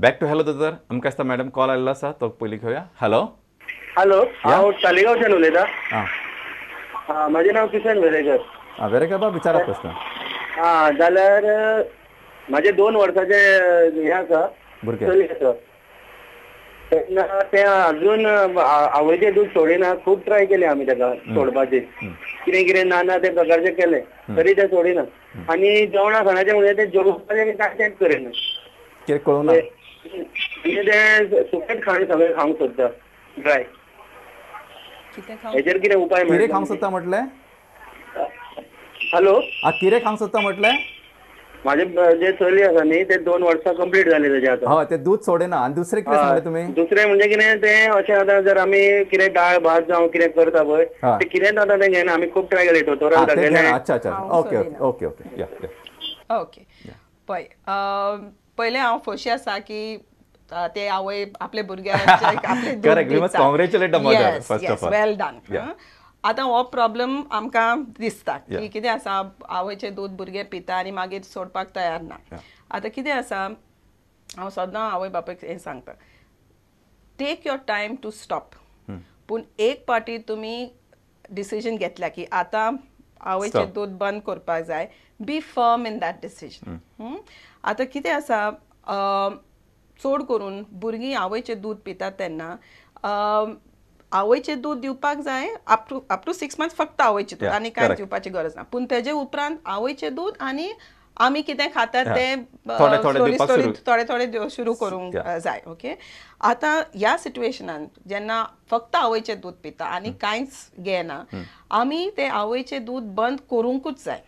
Back two hello दोतोर. आमकां दिसता मॅडम कॉल आयिल्लो आसा, तो पयलीं घेवया. हॅलो. हॅलो, हांव तालिगांवच्यान उलयतां. म्हाजें नांव किशन वेरेकर. वेरेकर बाब, विचारा प्रश्न. आं, जाल्यार म्हाजें 2 वर्साचें हें आसा, चली आसा. तेन्ना तें अजून आवयचें दूद सोडिना. खूब ट्राय केलें आमी ताका सोडपाचें, कितें कितें ना ना ते प्रकारचें केलें तरी तें सोडिना. आनी जेवणा खाणाचें म्हणजे तें जेवपाचें कांय तेंच करिना, कितें कळूंक ना, म्हणजे तें सुकेंच खाण सगळें खावंक सोदता, ड्राय. हेचेर कितें उपाय? कितें खावंक सोदता म्हटलें? हॅलो. कितें खावंक सोदता म्हटलें? म्हाजे जे चली आसा न्ही, ते 2 वर्सां कंप्लीट जाली तेजे आतां. हय, ते दूद सोडिना. आनी दुसरें कितें सांगलें तुमी? दुसरें म्हणजे कितें तें अशें आतां जर आमी कितें दाळ भात जावं कितें करता पळय, तें कितेंच आतां तें घेना. आमी खूब ट्राय केली, दोतोरान दाखयलें. अच्छा अच्छा, ओके ओके ओके, या ओके. पळय, पयलें हांव खोशी आसा की ते आवय आपले भुरग्यांक आपलें दूद दिता. Well done. आतां हो प्रॉब्लम आमकां दिसता की कितें आसा, आवयचें दूद भुरगें पिता आनी मागीर सोडपाक तयार ना. आतां कितें आसा, हांव सदां आवय बापायक हें सांगता, take your time to stop. पूण एक पाटी तुमी डिसिजन घेतल्या की आतां आवयचें दूद बंद करपाक जाय, be firm in that decision. आतां कितें आसा, चड करून भुरगीं आवयचें दूद पितात तेन्ना आवयचें दूद दिवपाक जाय अप टू 6 मंथ्स फक्त आवयचें दूद, आनी कांय दिवपाची गरज ना. पूण तेजे उपरांत आवयचें दूद आनी आमी कितें खातात तें थोडे थोडे सुरू करूंक जाय. ओके, आतां ह्या सिट्युएशनान जेन्ना फक्त आवयचें दूद पिता आनी कांयच घेना, आमी तें आवयचें दूद बंद करूंकूच जाय.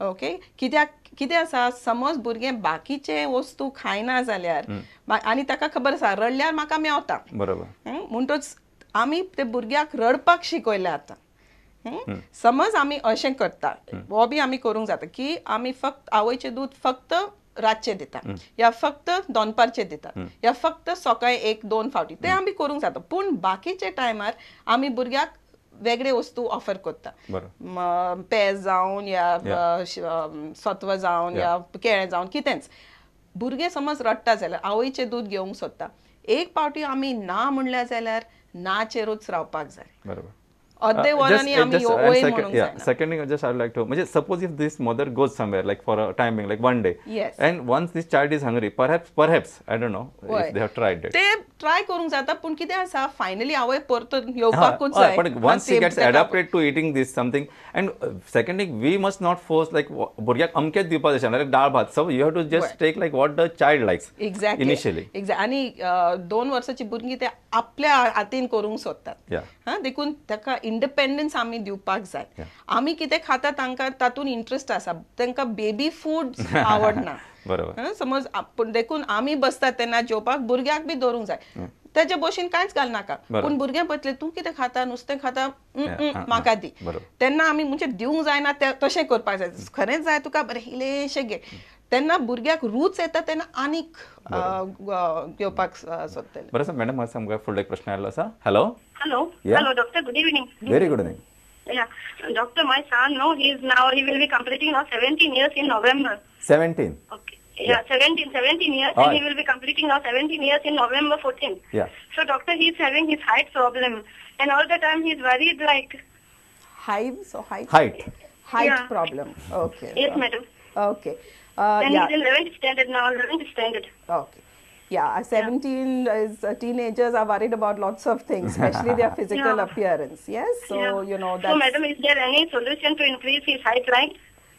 ओके, कित्याक कितें आसा, समज भुरगें बाकीचे वस्तू खायना जाल्यार आनी ताका खबर आसा रडल्यार म्हाका मेवता, बरोबर, म्हणटच आमी ते भुरग्याक रडपाक शिकयलें. आतां समज आमी अशें करता, हो बी आमी करूंक जाता की आमी फक्त आवयचें दूद फक्त रातचें दिता या फक्त दनपारचें दिता या फक्त सकाळी 1-2 फावटी, तें आमी करूंक जाता. पूण बाकीच्या टायमार आमी भुरग्याक वेगळे वस्तू ऑफर करता, पेज जावन या सत्व जावन या केळें जावन कितेंच. भुरगें समज रडटा जाल्यार आवयचें दूद घेवंक सोदता, एक पावटी आमी ना म्हणल्यार जाल्यार नाचेरूच रावपाक जाय. बरोबर. अर्दे वरांनी आमी वयर म्हणूंक जायना. Second thing, just I would like to, म्हणजे suppose if this mother goes somewhere like for a timing like 1 day, yes, and once this child is hungry, perhaps I don't know if they have tried it, ते try करूंक जाता. पूण कितें आसा, finally आवय परतून येवपाकूच जाय. But once she gets adapted to eating this something. And second thing, we must not force like भुरग्याक अमकेच दिवपाक जाय, लायक डाळ भात. So you have to just take like what the child likes. Exactly, initially. Exactly. आनी 2 वर्साची भुरगीं ते आपल्या हातीन करूंक सोदतात. हां, देखून ताका इंडिपेंडन्स आमी दिवपाक जाय. आमी कितें खाता तांकां तातूंत इंट्रस्ट आसा, तांकां बेबी फूड आवडना. बरोबर. समज देखून आमी बसतात तेन्ना जेवपाक भुरग्याक बी दवरूंक जाय, तेजे बशीन कांयच घालनाका. पूण भुरगें पळयतलें तूं कितें खाता, नुस्तें खाता, म्हाका दी. तेन्ना आमी म्हणजे दिवंक जायना, तशें करपाक जाय. खरेंच जाय तुका, बरें इल्लेशें घे. तेन्ना भुरग्याक रूच येता, तेन्ना आनीक घेवपाक सोदतले. बरें सर, मॅडम म्हाका सामको फुडलो एक प्रश्न आयिल्लो आसा. Hello. Hello. Hello doctor, good evening. Very good evening. Yeah, doctor, my son, no, he is now, he will be completing now 17 years in November. 17? Okay. Yeah, 17 years, and he will be completing now 17 years in November 14. Yeah. So, doctor, he is having his height problem, and all the time he is worried like... Hives or height? Height. Height yeah. Problem. Okay. Yes, madam. Okay. And yeah. He's in 11th standard now, 11th standard. Okay. Yeah, 17 is teenagers are worried about lots of things, especially their physical appearance. Yes, so you know that's... So, madam, is there any solution to increase his height, right?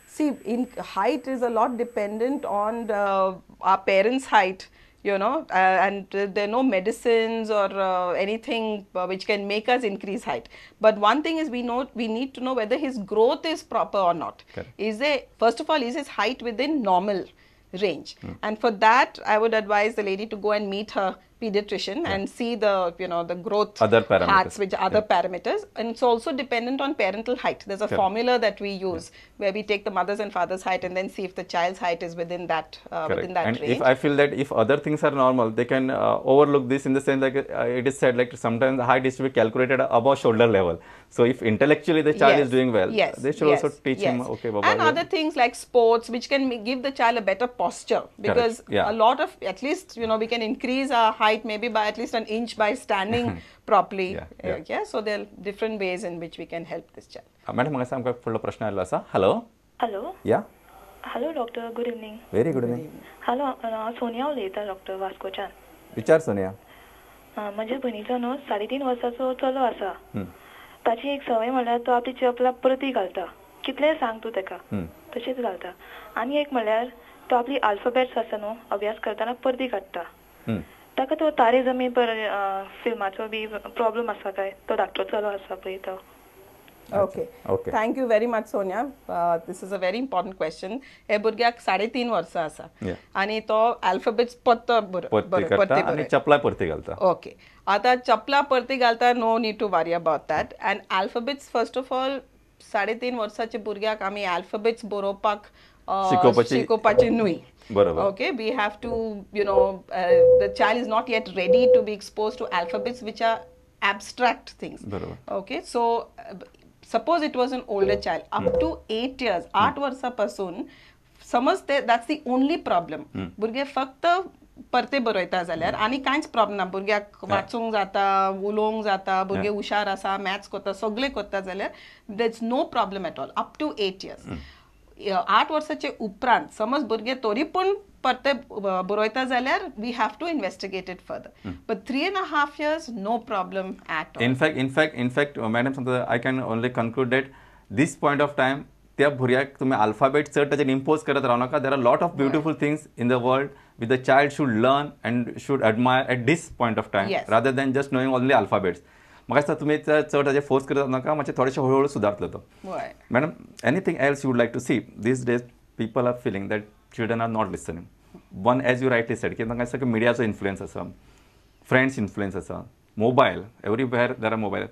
See, in height is a lot dependent on our parents' height, you know, and there are no medicines or anything which can make us increase height. But one thing is we need to know whether his growth is proper or not. Correct. Is there, first of all, is his height within normal range? And for that, I would advise the lady to go and meet her pediatrician and see the you know the growth, other parameters, hearts, which other parameters, and it's also dependent on parental height. There's a formula that we use where we take the mother's and father's height and then see if the child's height is within that within that and range. If I feel that if other things are normal, they can overlook this in the sense like it is said like sometimes the height is to be calculated above shoulder level. So if intellectually the child is doing well, they should also teach him, okay, baba, and other things like sports, which can give the child a better posture, because a lot of, at least, you know, we can increase our height maybe by at least an inch by standing properly. So there are different ways in which we can help this child. Madam, म्हाका सामको फुडलो प्रश्न आयिल्लो आसा. Hello. Hello. Yeah. Hello doctor, good evening. Very good evening. Hello, हांव सोनिया उलयतां doctor, वास्कोच्यान. विचार सोनिया. म्हज्या भयणीचो न्हू 3.5 वर्सांचो चलो आसा. ताची एक संवय म्हणल्यार तो आपली चपलां परती घालता, कितलें सांग तूं ताका तशेंच घालता. आनी एक म्हणल्यार तो आपली अल्फाबेट्स आसा न्हू अभ्यास करतना परती काडटा. ताका तो तारे जमीन पर फिल्माचो बी प्रॉब्लम आसा काय? तो धाकटो चलो आसा पळय तो. Okay. Thank you very much, Sonia. This is a very important question. हे भुरग्याक 3.5 वर्सां आसा आनी तो अल्फाबेट्स परतो आनी चपला परती घालता. ओके, आतां चपला परती घालता, no need to worry about that. And alphabets, first of all, 3.5 वर्साच्या भुरग्याक आमी अल्फाबेट्स बरोवपाक शिकोवपाची न्हय. Okay, we have to, you know, the child is not yet ready to be exposed to alphabets which are abstract things. Okay, so suppose it was an older child, up to 8 years, 8 वर्सां पासून समज ते, that's the only problem. भुरगे फक्त परते बरयता जाल्यार आनी कांयच प्रॉब्लम ना, भुरग्याक वाचूंक जाता, उलोवंक जाता, भुरगे हुशार आसा, मॅथ्स करता, सगळें करता जाल्यार that's no problem at all up to 8 years. 8 वर्साचे उपरांत समज भुरगे तरी पूण परते बरयता जाल्यार we have to investigate it further. But 3.5 years, no problem at all. In fact madam सांगता, I can only conclude that this point of time त्या भुरग्याक तुमी अल्फाबेट चड ताचेर इम्पोज करत रावनाका. There are lot of beautiful things in the world with the child should learn and should admire at this point of time, rather than just knowing only alphabets. म्हाका दिसता तुमी चड ताचेर फोर्स करत नाका, मातशें थोडेशें हळूहळू सुदारतलो तो. Madam, anything else you would like to see? These days people are feeling that children are not listening. One, as you rightly said, की तांकां दिसता की मिडियाचो इन्फ्लुयन्स आसा, फ्रेंड्स इन्फ्लुयन्स आसा, mobile, everywhere there are mobile.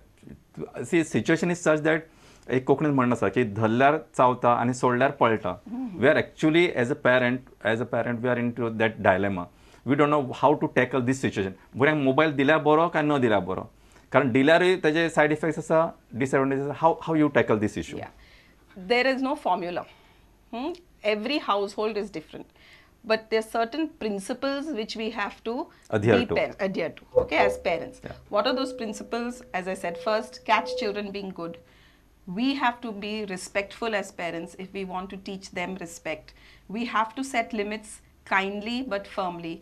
See, situation is such that एक कोंकणीन म्हणणं आसा की धरल्यार चावता आनी सोडल्यार पळटा. We are actually as a parent we are into that dilemma. We don't know how to tackle this situation. भुरग्यांक mobile दिल्यार बरो काय न दिल्यार बरो, कारण दिल्यारूय ताजे सायड इफेक्ट्स आसा, डिसएडवांटेज आसा. How you tackle this issue? There is no formula. Every household is different, but there are certain principles which we have to adhere to, okay, as parents. What are those principles? As I said, first, catch children being good. We have to be respectful as parents if we want to teach them respect. We have to set limits kindly but firmly.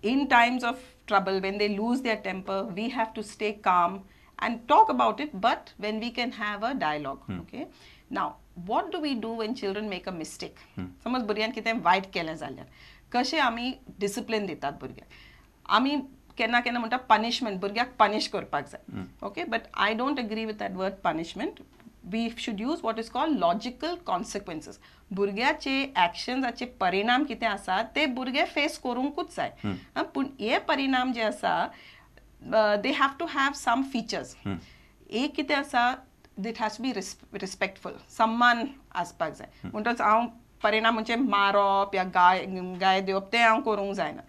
In times of trouble, when they lose their temper, we have to stay calm and talk about it, but when we can have a dialogue, okay? Now, what do we do when children make a mistake? समज भुरग्यान कितें वायट केलें जाल्यार कशें आमी discipline दितात भुरग्याक? आमी केन्ना केन्ना म्हणटा पनिशमेंट, भुरग्याक पनिश करपाक जाय. Okay, but I don't agree with that word punishment. We should use what is called logical consequences. भुरग्याचे एक्शन्साचे परिणाम कितें आसा ते भुरगे फेस करूंकूच जाय. पूण हे परिणाम जे आसा, they have to have some features. एक कितें आसा, it has to be respectful, सम्मान आसपाक जाय. म्हणटच हांव परिणाम म्हणजे मारप या गाय दिवप तें हांव करूंक जायना.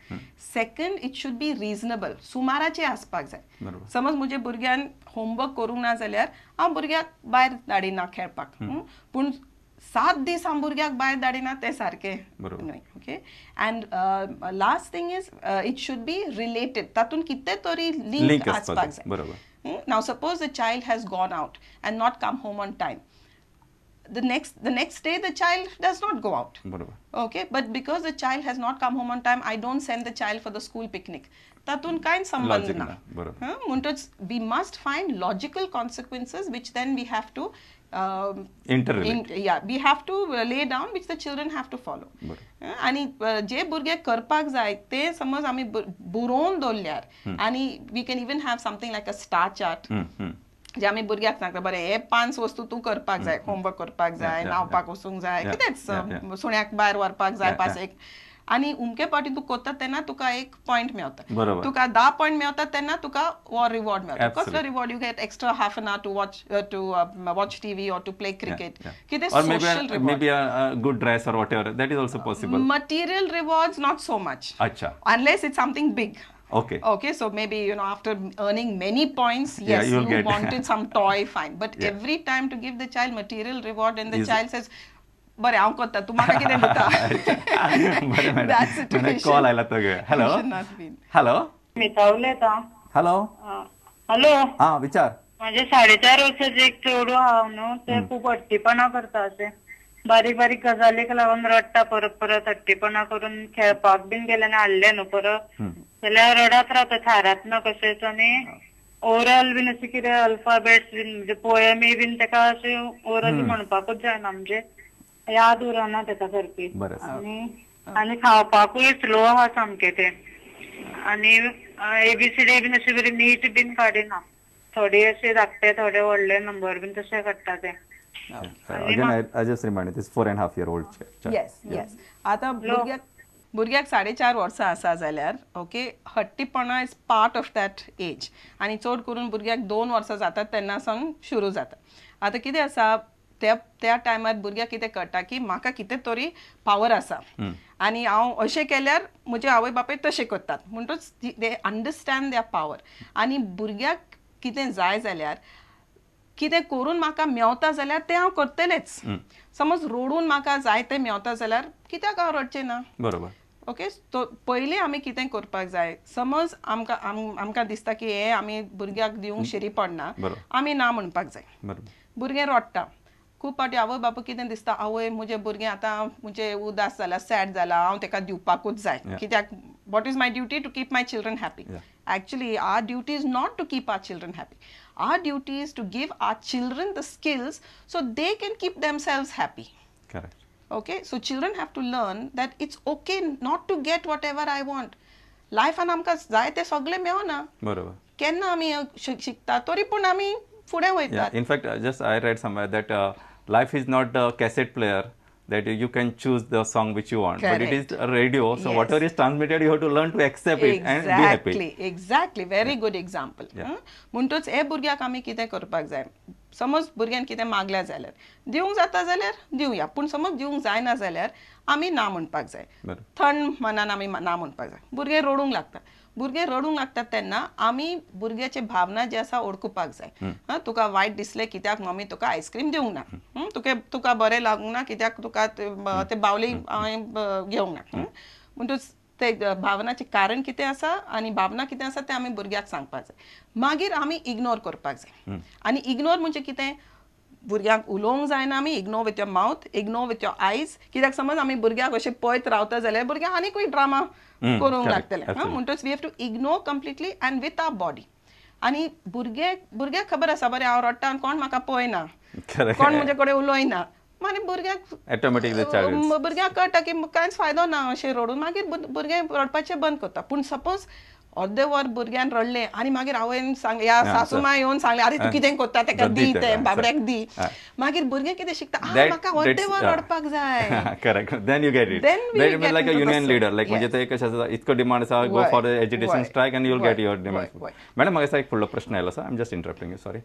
Second, it should be reasonable, सुमाराचें आसपाक जाय. समज म्हज्या भुरग्यान होमवर्क करूंक ना जाल्यार हांव भुरग्याक भायर धाडिना खेळपाक, पूण 7 दीस हांव भुरग्याक भायर धाडिना तें सारकें न्हय. Okay, and last thing is it should be related, तातूंत कितें तरी लिंक आसपाक जाय. Now suppose the child has gone out and not come home on time. The next day the child does not go out. Okay, but because the child has not come home on time, I don't send the child for the school picnic. Tatun kain sambandh na. Muntoch we must find logical consequences which then we have to interrelate. We have to lay down, which the children have to follow. आनी जे भुरगे करपाक जाय ते समज आमी बरोवन दवरल्यार, आनी we can even have something like a star chart, जे आमी भुरग्याक सांगता, बरें हे 5 वस्तू तूं करपाक जाय, होमवर्क करपाक जाय, न्हांवपाक वचूंक जाय, कितेंच सुण्याक भायर व्हरपाक जाय, 5 एक. आनी उमके पावटी तूं करता तेन्ना तुका एक पॉयंट मेवता, तुका 10 पॉयंट मेवता तेन्ना तुका हो रिवॉर्ड मेवता. कसलो reward? You get extra half an hour to watch TV or to play cricket. कितें social reward, maybe a good dress or whatever, that is also possible. Material rewards not so much. अच्छा. Unless it's something big. Okay. Okay, so maybe, you know, after earning many points, yes, you wanted some toy, fine. But every time to give the child material reward and the child says, बरें हांव करता, तूं म्हाका कितें दिता? बरें madam, call आयला तो घेवया. हॅलो. हॅलो, स्मिता उलयता. हॅलो. हॅलो. हां, विचार. म्हजे 4.5 वर्साचें एक चेडूं आहा न्हू, तें खूब हट्टीपणा करता, अशें बारीक बारीक गजालीक लागून रडटा, परत परत हट्टीपणा करून खेळपाक बीन गेलें आनी हाडलें न्हू परत जाल्यार रडत रावता, थारात ना कशेंच. आनी ओरल बीन अशें कितें अल्फाबेट्स बीन म्हणजे पोयमी बीन तेका अशें ओरली म्हणपाकूच जायना, म्हणजे याद उरना तेका सारकी. आनी खावपाकूय स्लो आहा सामकें तें, आनी एबीसीडी बीन अशें बरी नीट बीन काडिना, थोडे अशे धाकटे थोडे व्हडले नंबर बीन तशे काडटा तें. Again, I just remind, this 4.5 year old child. Yes, yes. आतां भुरग्याक 4.5 वर्सां आसा जाल्यार, okay, हट्टीपणा is part of that age. आनी चड करून भुरग्याक 2 वर्सां जातात तेन्ना सावन सुरू जाता. आतां कितें आसा, त्या टायमार भुरग्याक कितें कळटा की म्हाका कितें तरी पावर आसा आनी हांव अशें केल्यार म्हजे आवय बापूय तशें करतात, म्हणटच they understand there power. आनी भुरग्याक कितें जाय जाल्यार, कितें करून म्हाका मेवता जाल्यार तें हांव करतलेंच. समज रडून म्हाका जाय तें मेवता जाल्यार कित्याक हांव रडचें ना? बरोबर. ओके, तो पयलीं आमी कितें करपाक जाय, समज आमकां आमकां दिसता की हें आमी भुरग्याक दिवंक शिरी पडना, आमी ना म्हणपाक जाय. भुरगें रडटा खूब फावटी, आवय बापूय कितें दिसता, आवय म्हजें भुरगें आतां म्हणजे उदास जाला, सॅड जाला, हांव तेका दिवपाकूच जाय, कित्याक what is my duty to keep my children happy. Actually our duty is not to keep our children happy. Our duty is to give our children the skills so they can keep themselves happy. Correct. Okay, so children have to learn that it's okay not to get whatever I want. लायफान आमकां जाय तें सगळें मेळना. बरोबर. केन्ना आमी शिकता तरी पूण आमी फुडें वयतात. In fact, just I read somewhere that life is not a cassette player that you can choose the song which you want. Correct. But it is a radio, so yes, whatever is transmitted, you have to learn to accept it and be happy. Exactly, very good example. म्हणटच हे भुरग्याक आमी कितें करपाक जाय, समज भुरग्यान कितें मागल्या जाल्यार दिवंक जाता जाल्यार दिवया, पूण समज दिवंक जायना जाल्यार आमी ना म्हणपाक जाय. थंड मनान आमी ना म्हणपाक जाय. भुरगें रडूंक लागता, भुरगें रडूंक लागता तेन्ना आमी भुरग्याचे भावना जे आसा ओळखुपाक जाय. हां, तुका वायट दिसलें कित्याक मम्मी तुका आयस्क्रीम दिवंक ना, तुका बरें लागूंक ना कित्याक तुका ते बावली हांवें घेवंक ना. म्हणटच ते भावनाचें कारण कितें आसा आनी भावना कितें आसा तें आमी भुरग्याक सांगपाक जाय. मागीर आमी इग्नोर करपाक जाय. आनी इग्नोर म्हणजे कितें, भुरग्यांक उलोवंक जायना आमी, ignore with your mouth, ignore with your eyes. कित्याक समज आमी भुरग्याक अशें पळयत रावता जाल्यार भुरग्यांक आनीकूय ड्रामा करूंक लागतले. म्हणटच we have to ignore completely and with our body. आनी भुरग्याक खबर आसा, बरें हांव रडटा आनी कोण म्हाका पळयना, कोण म्हजे कडेन उलयना, मागीर भुरग्याक कळटा की कांयच फायदो ना अशें रडून, मागीर भुरगें रडपाचें बंद करता. पूण सपोज अर्दे वर भुरग्यान रडलें आनी मागीर आवयन सांगलें या सासू माय येवन सांगलें, अरे तूं कितें करता, तेका दी, तें बाबड्याक दी, मागीर भुरगें कितें शिकता, म्हाका अर्दे वर रडपाक जाय. Correct. Then you get it. Then we get like a union leader, like म्हणजे ते कशें आसा, इतको डिमांड आसा, go for the agitation strike and you will get your demand. Madam, म्हाका एक फुडलो प्रश्न आयलो आसा, I am just interrupting you, sorry.